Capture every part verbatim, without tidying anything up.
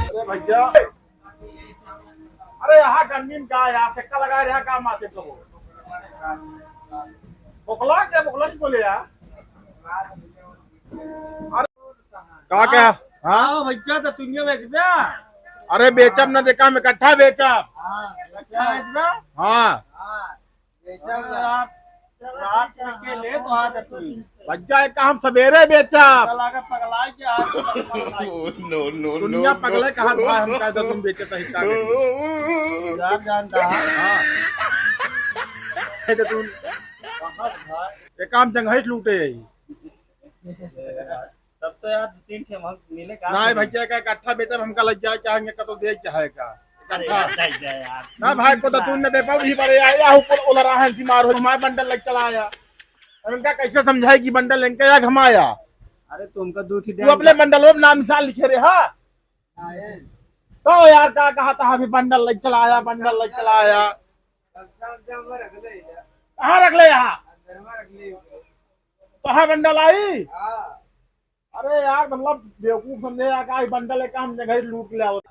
अरे भैया, अरे यहाँ गर्मी में का यार, सेक्का लगाए रहा का माथे को? बोकला क्या, बोकला नहीं बोले यार। अरे का क्या? हाँ? हाँ भैया, तो तुम ये बेच दे। अरे बेचब ना, देखा हम इकट्ठा बेचब। इकट्ठा बेच दे। हाँ। बेचब ना। रात, रात में के ले तो आ जा तू। भैया, का हम सवेरे बेचब। पगला के पगला के आज पगला के। नो, नो, नो, दुनिया नो। पगले कहा था, हम कह दो तुम बेचत है, का करी? जा जानता है। हाँ। ये तो तुम कहाँ था? ये काम जंघई लूटे है। तब तो यार दो तीन ठे हम मिले का नहीं करी? भैया, का इकट्ठा बेचब, हमका लग जाए, चाहेंगे का तो दे चाहे का। अरे इकट्ठा। यार, नहीं जाए यार। ना भाई, को तो तू न दे पाऊ, ही बड़े आए, या ऊपर ओला रहा है, जी मार हो, हमारे बंडल लग चला आया। अब इनका कैसे समझाए कि बंडल इनका या घमाया? अरे तुमका दो ठे तू अपने बंडल में नाम निशान लिखे रहे, हाँ? तो यार का कहा था, अभी बंडल लग चला आया, बंडल लग चला आया। कहाँ रख ले यहाँ? तो हाँ, बंडल आई। अरे यार, मतलब बेवकूफ समझे यार, का ई बंडल एक हम जगह लूट ले आवत।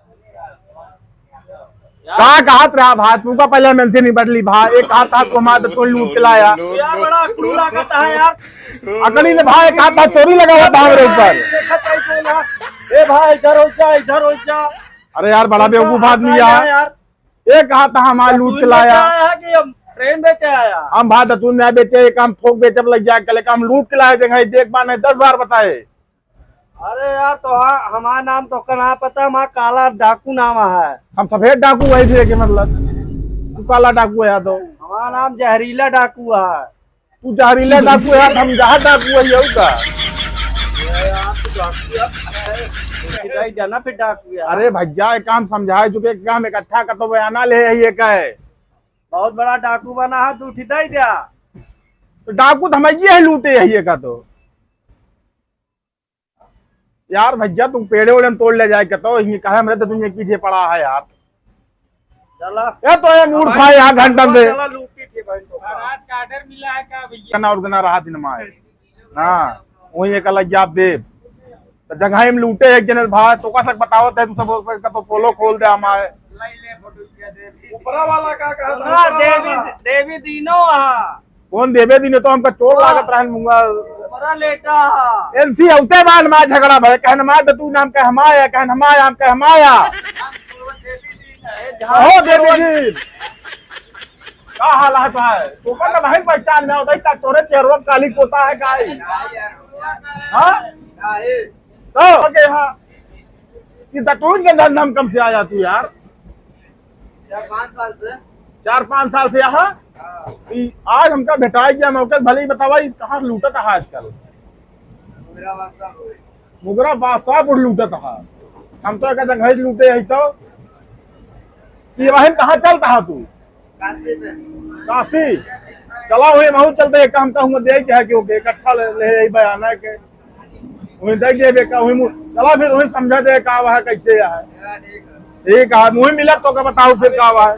का कहत रहा भाई, तू का पहले मेंशन नहीं बदली भाई, एक हाथ हाथ को मार तो तू लूट के लाया। क्या बड़ा क्रूर लागत है यार। अकली ने भाई, एक हाथ हाथ चोरी लगा हुआ था हमरे ऊपर। देखत है कौन है? ए भाई, इधर हो जा, इधर हो जा। अरे यार, बड़ा बेवकूफ आदमी यार। यार। एक हाथ हमार लूट के लाया। आया है कि हम ट्रेन बेचे आया? हम भाई दतून नहीं बेचे, एक हम थोक बेचब लग जाए, कल एक हम लूट के लाए, जगह देख बार नहीं, दस बार बताए। अरे यार, तो हाँ, हमारा नाम तो का ना पता, हमारा काला डाकू नाम है। हम सफेद डाकू वही थे कि मतलब, तू काला डाकू है तो? हमारा नाम जहरीला डाकू है। तू जहरीला डाकू है, हम जहर डाकू है, यहू का? अरे यार, तू डाकू है। फिर जाई जाना, फिर डाकू है। अरे भैया, एक काम समझाए चुके, एक काम इकट्ठा का तो बयाना ले है, ये का है? बहुत बड़ा डाकू बना है, तू उठी दे दिया। तो डाकू तो हम ये है, लूटे है, ये का तो। यार भैया, तुम पेड़े ओड़े में तोड़ ले जाए के तो, ये कहे हमरे तो दुनिया कीजिए पड़ा है यार। चला। ये तो ये मूड अब खा यार घंटन से। चला लूटी थी भाई तो। रात का ऑर्डर मिला है का भैया? गना और गना रहा दिन माए। हाँ, वही एक अलग जाप दे। तो जगह में लूटे एक जने भाई, तो का सक बतावत है, तू सब का तो पोलो खोल दे हमारे। ऊपरा वाला का कहा था? ऊपरा देवी, वाला। देवी दीनो वहाँ। कौन देवे दिन तो हमका चोर लागत रहन मुंगा। बड़ा लेटा। एनसी होते बाद मा झगड़ा भय, कहन मा दतू नाम कह माया, कहन माया हम कह माया। ए, हो देवी जी। का हाल है भाई? तो का भाई पहचान में होता है, का तोरे चेहरा काली पोता है का है? हाँ? तो, ओके, हाँ। कि दतून के धंधा में कम से आया तू यार? चार पाँच साल से। चार पाँच साल से यहाँ? हाँ। ई आज हमका भेटाई गया मौका, भले ही बतावा, ई कहाँ लूटत है आजकल? मुगरा बादशाह बोल। मुगरा बादशाह बोल लूटत है। हम तो एक जगह ही लूटे है तो। ई वहीं कहाँ चलता है तू? काशी में। काशी? चला हुए महू चलते, एक काम कहूँगा, दे के है कि ओके, इकट्ठा ले, ले, यही बयाना है के। वहीं देख देबे का, वहीं मु-, चला फिर वहीं समझा दे का वह कैसे है। ठीक है, वहीं मिला तो का बताओ फिर का वह है।